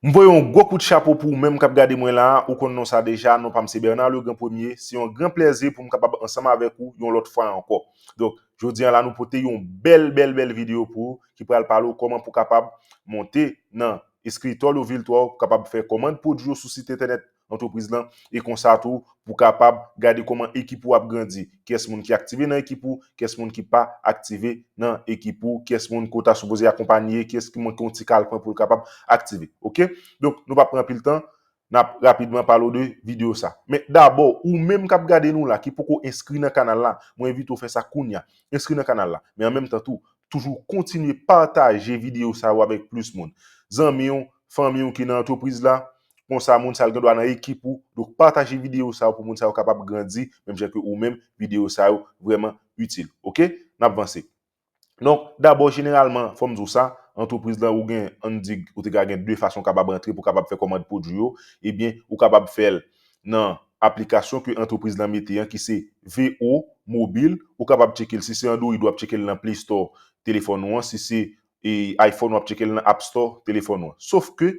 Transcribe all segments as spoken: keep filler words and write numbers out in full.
M voye yon gwo kout chapo pou ou menm k ap gade mwen la a, ou konn non sa deja, non pa m se Bernard Legrand Premier. Se yon gran plèzi pou m kapab ansanm avèk ou yon lòt fwa ankò. Donk, jodi a la, nou pote yon bèl, bèl, bèl videyo pou ou ki pral pale w kòman pou kapab monte nan eskritò Loviltwa, pou kapab fè kòmand pwodui yo sou sit entènèt antrepriz lan, e konsa tou pou kapab gade kòman ekip ou ap grandi, kiyès moun ki aktive nan ekip ou, kiyès moun ki pa aktive nan ekip ou, kiyès moun ke w ta sipoze akonpaye, kiyès ki manke yon ti kalpan pou l kapab aktive. Oke? Donk, nou p ap pran anpil tan, n ap rapidman pale w de videyo sa. Men dabò, ou menm k ap gade nou la, ki poko enskri nan kanal la, mwen envite w fè sa kounye a. Enskri nan kanal la. Men an menm tan tou, toujou kontinye pataje videyo sa yo avèk plis moun. Zanmi w, fanmi w ki nan antrepriz la, konsa moun sa yo gen dwa nan ekip ou. Donk, pataje videyo sa yo pou moun sa yo kapab grandi, menm jan ke ou menm, videyo sa yo vrèman itil. Oke? N ap vanse. Donk, dabò, jeneralman, fò m di w sa, antrepriz la, ou gen, ann di, ou te ka gen de fason w kapab antre pou w kapab fè kòmand pwodui yo, ebyen, ou kapab fè l nan aplikasyon ke antrepriz lan mete an, ki se V O Mobile. Ou kapab tcheke l, si se Android, w ap tcheke l nan Play Store telefòn ou an. Si se, e, iPhone, w ap tcheke l nan App Store telefòn ou an. Sof ke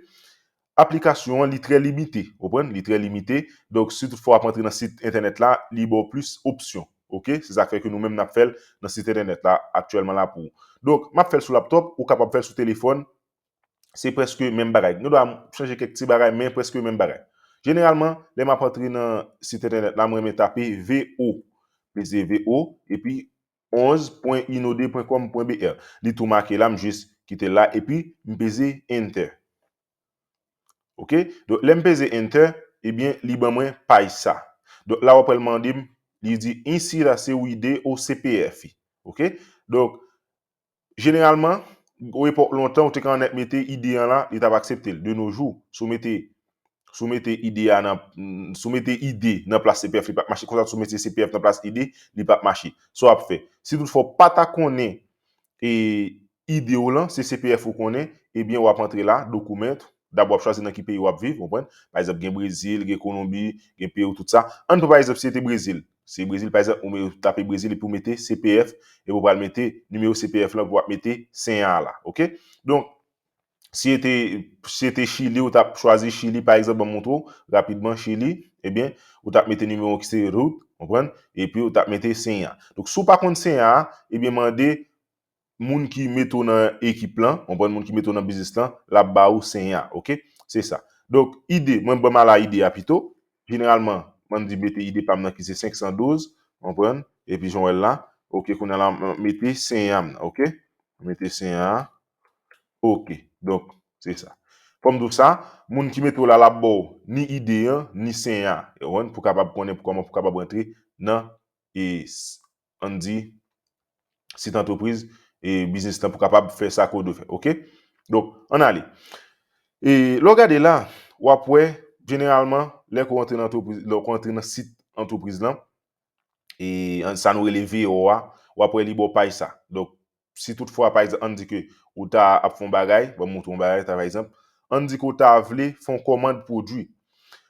aplikasyon an, li trè limite, w konprann? Li trè limite. Donk, si toutfwa w ap antre nan sit entènèt la, li ba w plis opsyon. Oke? Se sa k fè ke nou menm n ap fè l nan sit entènèt la aktyèlman la pou ou. Donk, m ap fè l sou laptòp, ou kapab fè l sou telefòn. Se prèske menm bagay. Nou dwa chanje kèk ti bagay, men prèske menm bagay. Jeneralman, lè m ap antre nan sit entènèt la, mwen renmen tape V O. Peze V O, epi onz pwen inode pwen kòm pwen B R. Li tou make la, m jis kite l la, epi m peze Enter. Oke? Donk, lè m peze Enter, ebyen, li ban mwen paj sa. Donk, la w ap wè l mande m, li di, insira seu I D ou C P F. Oke? Donk, jeneralman, o epòk lontan, ou te ka annik mete I D an la, li t ap aksepte l. De nos jours, si w mete, si w mete I D a nan, si w mete I D nan plas C P F, li p ap mache. Konsa, si w mete C P F nan plas I D, li p ap mache. Sa w ap fè? Si toutfwa w pa ta konnen, e, I D w lan, se C P F ou konnen, ebyen, w ap antre la, document, dabò w ap chwazi nan ki peyi w ap viv, w konprann? Pa egzanp, gen Brezil, gen Kolonbi, gen Pewou, tout sa. Ann pran, pa egzanp, si se te Brezil. Se Brezil, pa egzanp, ou me-, tape Brezil epi w mete C P F, epi w pral mete nimewo C P F lan, epi w ap mete sen an la, oke? Donk, si se te, si se te Chili, ou t ap chwazi Chili, pa egzanp, ban m montre w rapidman Chili, ebyen, ou t ap mete nimewo ki se root, w konprann? Epi w t ap mete sen an. Donk, si w pa konn sen an, ebyen, mande moun ki mete w nan ekip lan, w konprann, moun ki mete w nan biznis lan, l ap ba ou sen an, oke? Se sa. Donk, I D, mwen ban m al a I D a pito. Jeneralman, mwen di mete I D pa m nan ki se senk san douz, w konprann? Epi jan w wè l la, oke, kounye a la, m mete sen an m nan, oke? M mete sen an, oke. Donk, se sa. Fò m di w sa, moun ki mete w la, l ap ba w ni I D an, ni sen an, w konprann? Pou kapab konnen kòman pou kapab rantre nan e, s-, ann di, sit antrepriz e biznis lan pou kapab fè sa ke w dwe fè, oke? Donk, ann ale. E lè w gade la, w ap wè, jeneralman, lè ke w antre nan antrepriz, lè ke w antre nan sit antrepriz lan, e an, sa nou rele V O a, w ap wè li ba w paj sa. Donk, si toutfwa, pa egzanp, ann di ke ou ta ap fè yon bagay, ban m montre yon bagay, ta, pa egzanp, ann di ke w ta vle fè yon kòmand pwodui.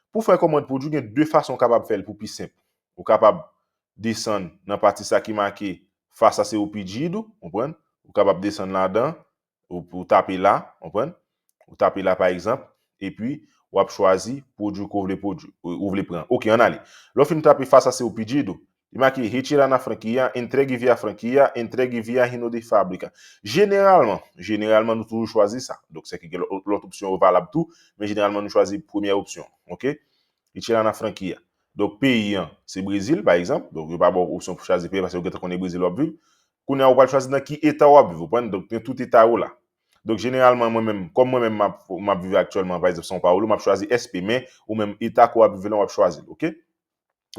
Pou fè kòmand pwodui, gen de fason w kapab fè l pou pi senp. Ou kapab desann nan pati sa ki make Faça seu pedido, w konprann? Ou kapab desann ladan, ou, ou tape la, w konprann? Ou tape la, pa egzanp, epi w ap chwazi pwodui ke w vle pwodui, ou, ou vle pran. Oke, ann ale. Lè w fin tape Faça seu pedido, li make Retirar na franquia, Entregue via franquia, Entregue via hino de fábrica. Jeneralman, jeneralman, nou toujou chwazi sa. Donk, se ke gen lòt, lòt opsyon yo valab tou, men jeneralman, nou chwazi premyè opsyon. Oke? Retirar na franquia. Donk, peyi an, se Brezil, pa egzanp. Donk, yo pa ba w opsyon pou chwazi peyi, paske yo gentan konnen Brezil w ap viv. Kounye a, ou pral chwazi nan ki eta w ap viv, w konprann? Donk, gen tout eta yo la. Donk, jeneralman, mwen menm, kòm mwen menm, m ap, m ap viv aktyèlman, pa egzanp, São Paulo, m ap chwazi S P, men ou menm, eta ke w ap viv lan, w ap chwazi l, oke?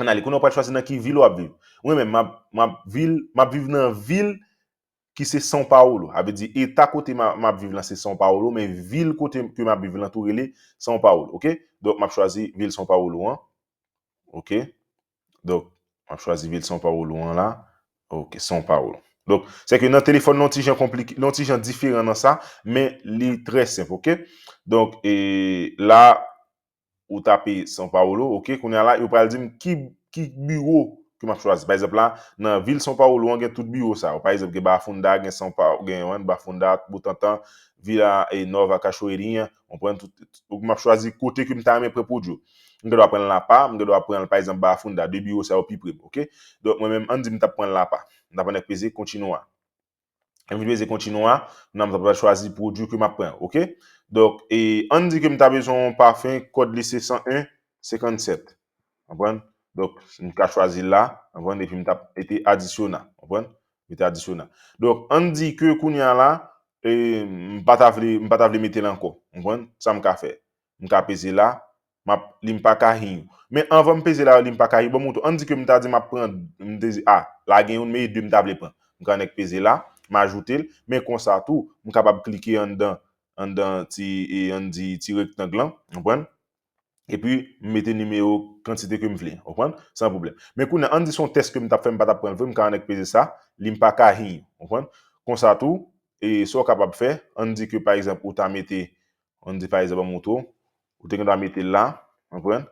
Ann ale, kounye a, ou pral chwazi nan ki vil w ap viv. Mwen menm, m ap, m ap vil, m ap viv nan vil ki se São Paulo. Sa vle di, eta kote m a, m ap viv lan se São Paulo, men vil kote ke m ap viv lan tou rele São Paulo, oke? Donk, m ap chwazi vil São Paulo an. Oke? Donk, m ap chwazi vil São Paulo an la. Oke, São Paulo. Donk, se ke nan telefòn, nan ti jan konplike, nan ti jan diferan nan sa, men li trè senp, oke? Donk, e, la, ou tape São Paulo, oke? Kounye a la, yo pral di m ki, ki biwo ke m ap chwazi. Pa egzanp la, nan vil São Paulo an gen tout biwo sa yo. Pa egzanp, gen Barra Funda, gen São Paulo, gen Barra Funda, Butantã, Vila Nova, Cachoeirinha, w konprann, tout, tout, m ap chwazi kote ke m ta renmen pran pwodui yo. M gen dwa pran l La Paz, m gen dwa pran l, pa egzanp, Barra Funda, de biwo sa yo pi pre m, oke? Donk, mwen menm, ann di m t ap pran l La Paz. M t ap annik peze kontinye. Lè m fin peze kontinye a, m t ap chwazi pwodui ke m ap pran, oke? Donk, e, ann di ke m ta bezwen yon pafen, kòd li se san en, senkannsèt. Konprann? Donk, m ka chwazi l la, konprann? Epi m t ap mete adicionar, konprann? Mete adicionar. Donk, ann di ke kounye a la, e, m pa ta vle, m pa ta vle mete l ankò, konprann? Sa m ka fè. M ka peze la, m ap, li m pa ka hiyo. Men anvan m peze la, li m pa ka hiyo, bon, mouton, ann di ke m ta di m ap pran, m te di, a, la gen youn, men e de m ta vle pran. M ka annik peze la, m ajoute l, men konsa tou, m kapab klike anndan, anndan ti, e, ann di, ti rektang lan, w konprann? Epi, m mete nimewo kantite ke m vle, w konprann? San pwoblèm. Men kounye a, ann di se yon tès ke m t ap fè, m pa t ap pran l vre, m ka annik peze sa, li m pa ka hiyo, w konprann? Konsa tou, e sa w kapab fè, ann di ke, pa egzanp, ou ta mete, ann di, pa egzanp, ban m montre w, ou te gen dwa mete l la, w konprann?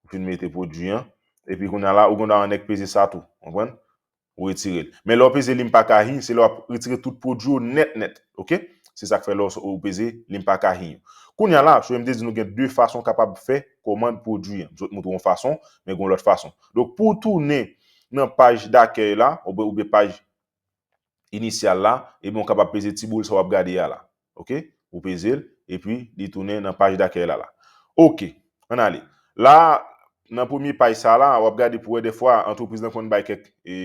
Ou fin mete pwodui an, epi kounye a la, ou gen dwa annik peze sa tou, w konprann? Ou retire l. Men lè w peze li m pa ka hiyo, se lè w ap retire tout pwodui yo nèt, nèt, oke? Se sa k fè lè w, ou peze li m pa ka hiyo. Kounye a la, se m te di nou gen de fason w kapab fè kòmand pwodui an. M sot montre w yon fason, men gen yon lòt fason. Donk, pou w tounen nan paj dakèy la, oubyen, oubyen paj inisyal la, ebyen, w kapab peze ti boul sa w ap gade a la. Oke? Ou peze l, epi li tounen nan paj dakèy la, la. Oke, ann ale. La, nan premye paj sa la, w ap gade pou wè dèfwa antrepriz lan konn bay kèk, e,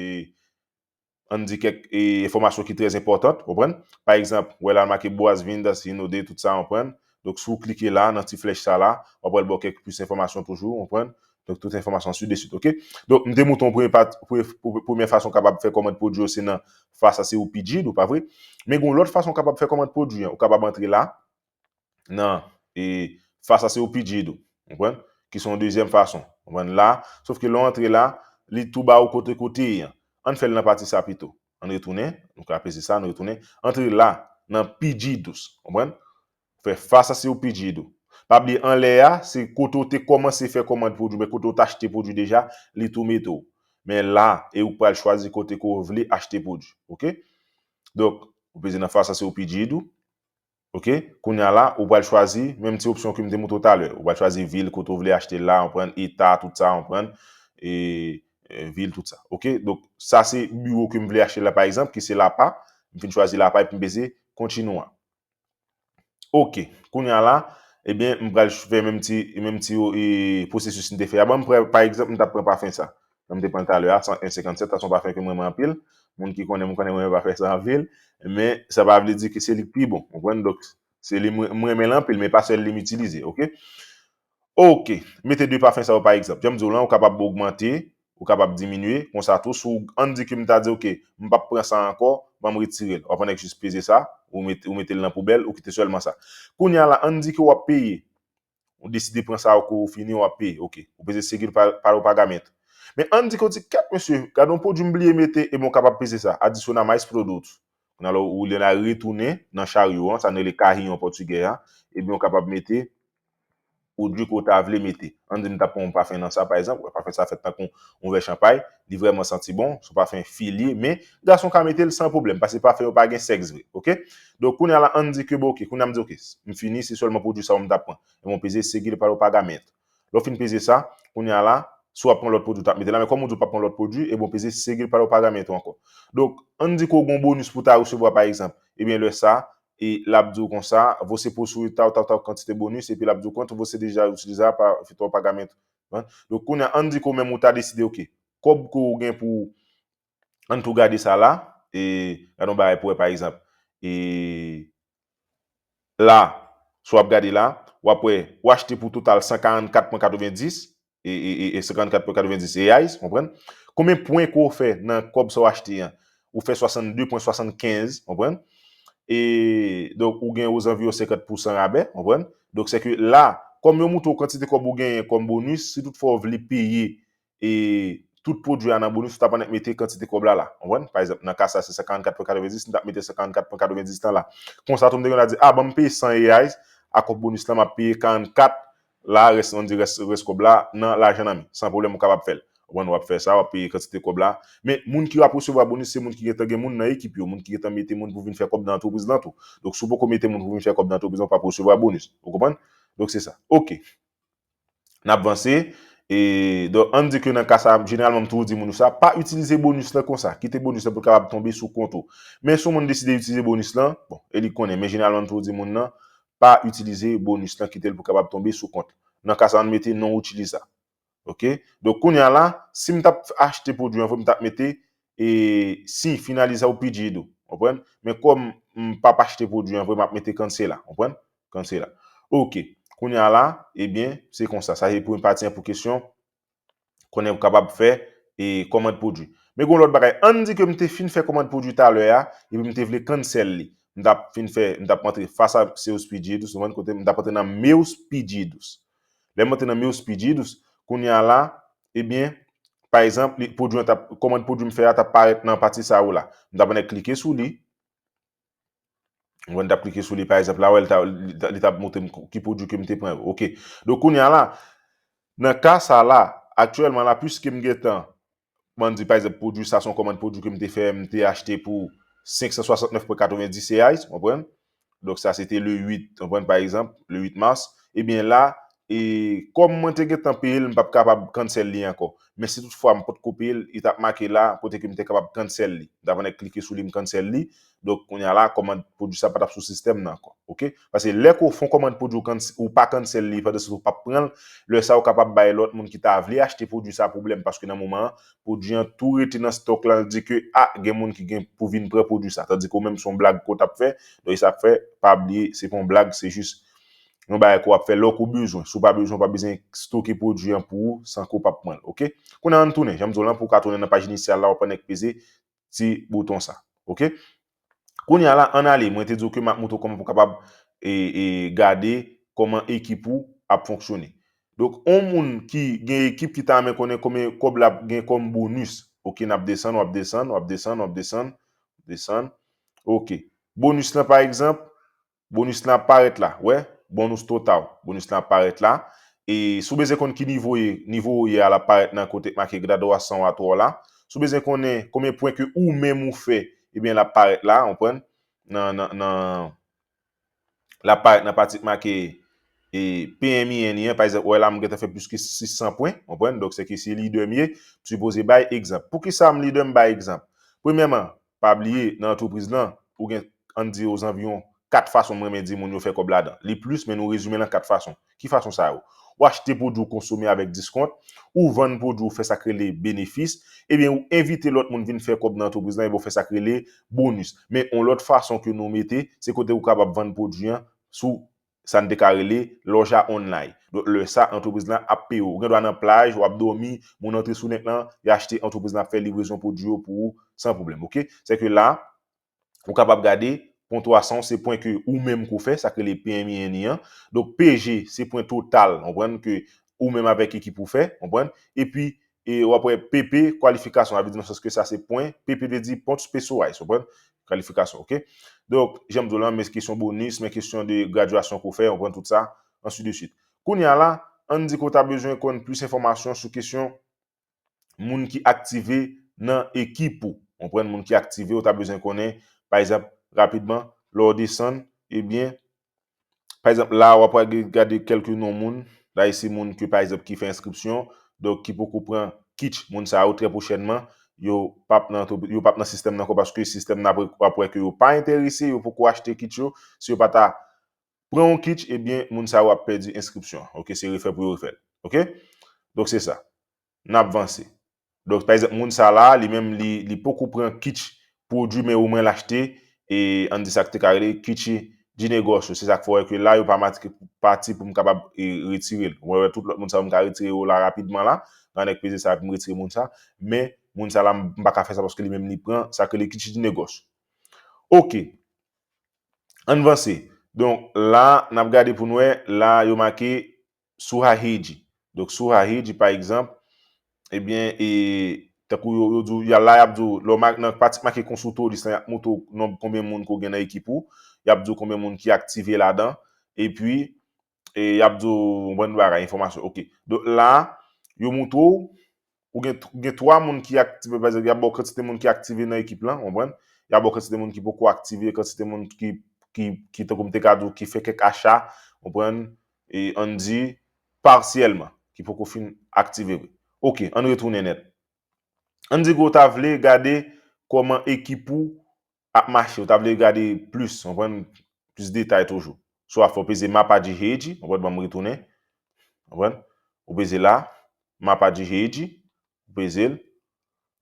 ann di kèk, e, enfòmasyon ki trè enpòtan, w konprann? Pa egzanp, w wè la make boas-vindas, Rinode, tout sa, w konprann? Donk, si w klike la, nan ti flèch sa la, w ap wè l ba w kèk plis enfòmasyon toujou, w konprann? Donk, tout enfòmasyon ainsi de suite, oke? Donk, m te montre w premye pa-, premye, premye, premye fason w kapab fè kòmand pwodui yo, se nan Faça seu pedido, pa vre? Men gen yon lòt fason w kapab fè kòmand pwodui an. Ou kapab antre la, nan, e, Faça seu pedido, w konprann? Ki se yon dezyèm fason. W konprann la? Sof ke lè w antre la, li tou ba ou kote kote an. Ann fè l nan pati sa pito. Ann retounen, nou ka peze sa, ann retounen. Antre la, nan pedidos, w konprann? Fè Faça seu pedido. Pa bliye anlè a, se kote w te kòmanse fè kòmand pwodui, men kote w t achte pwodui deja, li tou mete w. Men la, e ou k pral chwazi kote ke w vle achte pwodui, oke? Donk, ou peze nan Faça seu pedido, oke? Kounye a la, ou pral chwazi menm ti opsyon ke m te montre w talè. Ou pral chwazi vil kote w vle achte l la, w konprann, eta, tout sa, w konprann, e, e, vil, tout sa, oke? Donk, sa se biwo ke m vle achte la, pa egzanp, ki se La Paz. M fin chwazi La Paz, epi m peze kontinye. Oke. Kounye a la, ebyen, m pral fè menm ti, menm ti, e, pwosesis m te fè a. Bon, m pran, pa egzanp, m t ap pran pafen sa. Jan m te pran l talè a, san en senkannsèt, sa se yon pafen ke m renmen anpil. Moun ki konnen m, konnen m renmen pafen sa anpil. Men, sa pa vle di ke se li k pi bon. Ou konprann? Donk, se li m, m renmen l anpil, men pa sèl li m itilize, oke? Oke, mete de pafen sa yo pa egzanp. Jan m di w lan, ou kapab ogmante, ou kapab diminye, konsa tou, si w, ann di ke m ta di, oke, m p ap pran sa ankò, ban m retire l. W ap annik jis peze sa, ou mete, ou mete l nan poubèl, ou kite sèlman sa. Kounye a la, ann di ke w ap peye. Ou deside pran sa ke w fini, w ap peye, oke. Ou peze seguir pa-, para o pagamento. Men ann di ke w di, kèt mesye, gade yon pwodui m bliye mete, ebyen w kapab peze sa, adicionar mais produtos. Kounye a la, ou, ou retounen nan charyo an, sa n rele carrinho an pòtigè a, ebyen w kapab mete pwodui ke w ta vle mete. Ann di m ta pran yon pafen nan sa, pa egzanp, pafen sa fèt tankou yon vè chanpay, li vrèman santi bon, se yon pafen fi l ye, men gason ka mete l san pwoblèm, paske pafen yo pa gen sèks vre, oke? Donk, kounye a la, ann di ke, bon, oke, kounye a m di, oke, m fini, se sèlman pwodui sa yo m ta pran. Ebyen, m peze seguir para o pagamento. Lè w fin peze sa, kounye a la, si w ap pran lòt pwodui, w t ap mete la, men kòm ou di w p ap pran lòt pwodui, ebyen, w peze seguir para o pagamento ankò. Donk, ann di ke w gen yon bonis pou w ta resevwa, pa egzanp, ebyen, lè sa, e l ap di w konsa, você possui tal, tal, tal quantidade de bônus, epi l ap di w quanto você deseja utilizar para efetuar o pagamento. Donk, kounye a, ann di ke w menm ou ta deside, oke, kòb ke w gen pou, ann tou gade sa la, e gade yon bagay pou wè, pa egzanp, e la, si w ap gade la, w ap wè, ou achte pou total san karannkat pwen katrevenndis, e, e, e, e san karannkat pwen katrevenndis reais, konprann? Konbyen pwen ke w fè nan kòb sa w achte an? Ou fè swasanndde pwen swasannkenz, konprann? E, donk, ou gen ozanviwon senkant pousan rabè, konprann? Donk, se ke la, kòm yo montre w kantite kòb ou genyen kòm bonis, si toutfwa w vle peye, e, tout pwodui a nan bonis, ou t ap annik mete kantite kòb la la, konprann? Pa egzanp, nan ka sa, se san karannkat pwen katrevenndis, m t ap mete san karannkat pwen katrevenndis lan la. Konsa tou, m te gen dwa di, a, ban m peye san reais, a kòb bonis lan, m ap peye karannkat, la, rès, ann di rès, rès kòb la nan lajan nan men. San pwoblèm, ou kapab fè l. Ou konprann, w ap fè sa, w ap peye kantite kòb la. Men moun ki ap resevwa bonis, se moun ki gentan gen moun nan ekip yo, moun ki gentan mete moun pou vin fè kòb nan antrepriz lan tou. Donk, si w poko mete moun pou vin fè kòb nan antrepriz lan, w p ap resevwa bonis. Ou konprann? Donk, se sa. Ok. N ap vanse. E, donk, ann di ke nan ka sa, jeneralman, m toujou di moun yo sa, pa itilize bonis lan konsa. Kite bonis lan pou l kapab tonbe sou kont ou. Men si yon moun deside itilize bonis lan, bon, e li konnen, men jeneralman, m toujou di moun nan, pa itilize bonis lan, kite l pou kapab tonbe sou kont. Nan ka sa, ann mete non itilizab. Ok? Donk, kounye a la, si m t ap achte pwodui an vre, m t ap mete e, si finaliza ou pedido. Konprann? Men kòm m p ap achte pwodui an vre, m ap mete kansela. Konprann? Kansela. Ok. Kounye a la, ebyen, se konsa. Sa se premye pati an pou kesyon konnen ou kapab fè e kòmand pwodui. Men gen yon lòt bagay. Ann di ke m te fin fè kòmand pwodui talè a, epi m te vle cancel li. M t ap fin fè, m t ap antre face a seus pedidos, ou konprann, kote m t ap antre nan meus pedidos. Lè m antre nan meus pedidos, kounye a la, ebyen, pa egzanp, li, pwodui an t ap, kòmand pwodui m fè a t ap parèt nan pati sa yo la. M t ap annik klike sou li. Mwen t ap klike sou li, pa egzanp, la, wè, li t ap, li t ap, li t ap montre m ki pwodui ke m te pran yo. Ok. Donk, kounye a la, nan ka sa la, aktyèlman la, piske m gentan, m ann di, pa egzanp, pwodui sa, se yon kòmand pwodui ke m te fè, m te achte pou senk san swasantnèf pwen katrevenndis reais, w konprann? Donk, sa, se te le uit, w konprann, pa egzanp, le uit mas. Ebyen, la, e kòm mwen te gentan peye l, m p ap kapab cancel li ankò. Men si toutfwa m potko peye l, li t ap make la, kote ke m te kapab cancel li. M t ap annik klike sou li, m cancel li. Donk, kounye a la, kòmand pwodui sa pa t ap sou sistèm nan ankò. Ok? Paske lè ke w fè yon kòmand pwodui ou, ou pa cancel li, pandan se ou p ap pran l, lè sa a ou kapab bay lòt moun ki ta vle achte pwodui sa pwoblèm, paske nan moman an, pwodui an tou rete nan stòk la, l di ke, a, gen moun ki gen pou vin pran pwodui sa. Tandike ou menm, se yon blag ke w t ap fè, donk, e sa k fè, pa bliye, se pa yon blag, se jis yon bagay ke w ap fè lè ke w bezwen. Si w pa bezwen, w pa bezwen stoke pwodui an pou ou, san ke w p ap pran l, ok? Kounye a, ann tounen, jan m di w lan, pou w ka tounen nan paj inisyal la, w ap annik peze ti bouton sa, ok? Kounye a la, ann ale, mwen te di w ke m ap montre w kòman pou w kapab e, e, gade kòman ekip ou ap fonksyone. Donk, yon moun ki gen ekip ki ta renmen konnen konbyen kòb l ap gen kòm bonis. Ok, n ap desann, w ap desann, w ap desann, w ap desann, desann. Ok. Bonis lan, pa egzanp, bonis lan ap parèt la. Wè, bonus total. Bonis lan ap parèt la. E si w bezwen konn ki nivo ye, nivo ou ye a, l ap parèt nan kote k make graduação atual la. Si w bezwen konnen konbyen pwen ke ou menm ou fè, ebyen, l ap parèt la, w konprann? Nan, nan, nan, l ap parèt nan pati k make e, P M I N an, pa egzanp, wè la, m gentan fè plis ke sis san pwen, w konprann? Donk, se ke se lidè m ye, m sipoze bay egzanp. Poukisa m lidè m bay egzanp? Premyèman, pa bliye, nan antrepriz lan, ou gen, ann di, ozanviwon kat fason m renmen di moun yo fè kòb ladan. Li plis, men nou rezime l an kat fason. Ki fason sa yo? Ou achte pwodui ou konsome avèk diskont, ou vann pwodui ou fè sa k rele benefis, ebyen ou envite lòt moun vin fè kòb nan antrepriz lan, ebyen ou fè sa k rele bonis. Men yon lòt fason ke nou mete, se kote ou kapab vann pwodui an sou sa n te ka rele loja online. Donk, lè sa, antrepriz lan ap peye w. Ou gen dwa nan plaj, w ap dòmi, moun antre sou link lan, y achte, antrepriz lan ap fè livrezon pwodui yo pou ou san pwoblèm, ok? Se ke la, ou kapab gade, pwen twa san, se pwen ke ou menm ke w fè, sa k rele P M I N I an. Donk, P G, se pwen total, w konprann, ke ou menm avèk ekip ou fè, w konprann? Epi, e w ap wè P P, kwalifikasyon, sa vle di nan sans ke sa se pwen, P P vle di pontos pessoais, w konprann? Kwalifikasyon, ok? Donk, jan m di w lan, men kesyon bonis, men kesyon de gradyasyon ke w fè, w konprann, tout sa, ainsi de suite. Kounye a la, ann di ke w ta bezwen konn plis enfòmasyon sou kesyon moun ki aktive nan ekip ou. Konprann, moun ki aktive, ou ta bezwen konnen, pa egzanp, rapidman, lè w desann, ebyen, pa egzanp, la, w ap gade kèlke non moun, la, e se moun ke, pa egzanp, ki fè enskripsyon, donk, ki poko pran kit, moun sa yo, trè pwochènman, yo p ap nan, yo p ap nan sistèm nan ankò, paske sistèm nan ap, ap wè ke yo pa enterese, yo poko achte kit yo, si yo pa ta pran yon kit, ebyen, moun sa yo ap pèdi enskripsyon. Ok, se refè pou yo refè l. Ok? Donk, se sa. N ap vanse. Donk, pa egzanp, moun sa la, li menm, li, li poko pran kit pwodui, men omwen l achte, e ann di sa k te ka rele kit de negócio. Se sa k fè w wè ke la, yo pa make pati pou m kapab e, retire l. Mwen wè tout lòt moun sa yo, m ka retire yo la rapidman la. Nan nèg peze sa, pou m retire moun sa. Men, moun sa la, m m pa ka fè sa paske li menm, li pran sa k rele kit de negócio. Ok. Ann vanse. Donk, la, n ap gade pou n wè, la, yo make sou Hahid. Donk, sou Hahid, pa egzanp, ebyen, e, tankou yo, yo di w, y a la, y ap di w, lè w ma-, nan pati k make konsultores lan, y ap montre w nonb konbyen moun ke w gen nan ekip ou, y ap di w konbyen moun ki aktive ladan, epi, e, y ap di w yon bann bagay, enfòmasyon. Ok. Donk, la, yo montre w, ou gen, gen twa moun ki aktive, pa egzanp, y ap ba w kantite moun ki aktive nan ekip lan, w konprann? Y ap ba w kantite moun ki poko aktive, kantite moun ki, ki, ki tankou m te ka di w, ki fè kèk acha, w konprann? E ann di, pasyèlman, ki poko fin aktive vre. Oke, ann retounen nèt. Ann di ke w ta vle gade kòman ekip ou ap mache, ou ta vle gade plis, w konprann, plis detay toujou. Swa fò w peze mapa de rede, w konprann, ban m retounen. W konprann? Ou peze la, mapa de rede, ou peze l.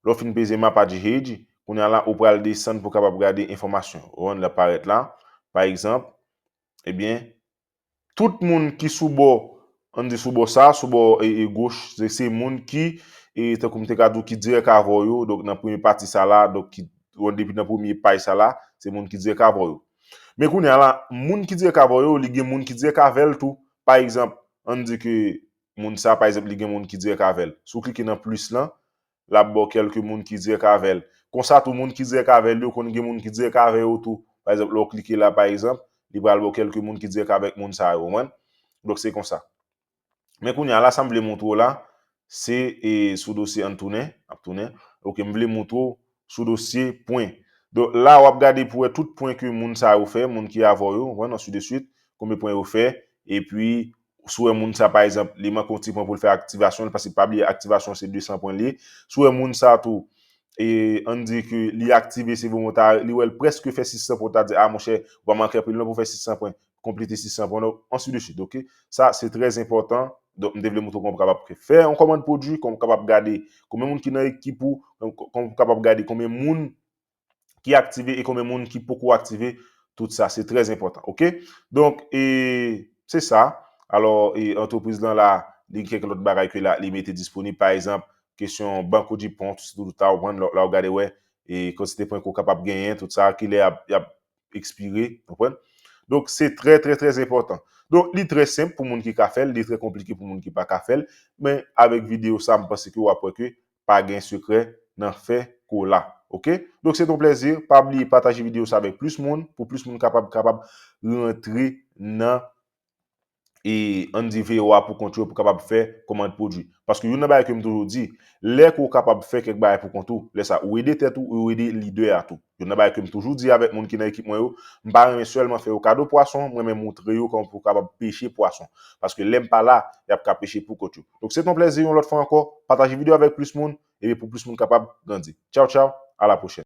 Lè w fin peze mapa de rede, kounye a la, ou pral desann pou w kapab gade enfòmasyon. W konprann, l ap parèt la. Pa egzanp, ebyen, tout moun ki sou bò, ann di sou bò sa, sou bò e, e goch, se, se moun ki, e, tankou m te ka di w, ki dirèk avè w yo, donk nan premye pati sa la, donk ki, ou konn, depi nan premye paj sa la, se moun ki dirèk avè w yo. Men kounye a la, moun ki dirèk avè w yo, li gen moun ki dirèk avè l tou. Pa egzanp, ann di ke moun sa, pa egzanp, li gen moun ki dirèk avè l. Si w klike nan plis lan, l ap ba w kèlke moun ki dirèk avè l. Konsa tou, moun ki dirèk avè l yo konn gen moun ki dirèk avè yo tou. Pa egzanp, lè w klike la, pa egzanp, li pral ba w kèlke moun ki dirèk avèk moun sa yo, w konprann? Donk, se konsa. Men kounye a la, sa m vle montre w la, se, e, sou dosye, ann tounen, ap tounen. Oke, m vle montre w sou dosye pwen. Donk, la, w ap gade pou wè tout pwen ke moun sa yo fè, moun ki avè w yo, w konprann, ansi de swit, konbyen pwen yo fè, epi, si w wè moun sa, pa egzanp, li manke yon ti pwen pou l fè aktivasyon, paske pa bliye, aktivasyon se de san pwen li ye. Si w wè moun sa tou, e, ann di ke li aktive, se volontè, li wè l prèske fè sis san pwen, w ta di, a, monchè, ou pa manke anpil non pou fè sis san pwen, konplete sis san pwen, donk, ansi de swit, oke? Sa, se trè enpòtan. Donk, m te vle montre w kòman w kapab fè yon kòmann pwodui, kòman w kapab gade konbyen moun ki nan ekip ou, kòman w kapab gade konbyen moun ki aktive e konbyen moun ki poko aktive, tout sa, se trè enpòtan, oke? Donk, e, se sa. Alò, e, antrepriz lan la, li gen kèk lòt bagay ke la, li mete disponib, pa egzanp, kesyon banco de pontos, tout sa, w konprann, la, la w gade, wè, e kantite pwen ke w kapab genyen, tout sa, kilè y ap, y ap ekspire, w konprann? Donk, se trè, trè, trè enpòtan. Donk, li trè senp pou moun ki ka fè l, li trè konplike pou moun ki pa ka fè l, men avèk videyo sa, m panse ke w ap wè ke pa gen sekrè nan fè kola. Oke? Donk, se te yon plèzi. Pa bliye pataje videyo sa avèk plis moun, pou plis moun kapab, kapab rantre nan, e, ann di V O A pou kont yo, pou kapab fè kòmann pwodui. Paske youn nan bagay ke m toujou di, lè ke w kapab fè kèk bagay pou kont ou, lè sa, ou ede tèt ou, ou ede lidè a tou. Youn nan bagay ke m toujou di avèk moun ki nan ekip mwen yo, m pa renmen sèlman fè yo kado pwason, m renmen montre yo kòman pou kapab peche pwason. Paske lè m pa la, y ap ka peche pou kont yo. Donk, se te yon plèzi, yon lòt fwa ankò, pataje videyo avèk plis moun, epi pou plis moun kapab grandi. Tchaw, tchaw, a la pwochèn.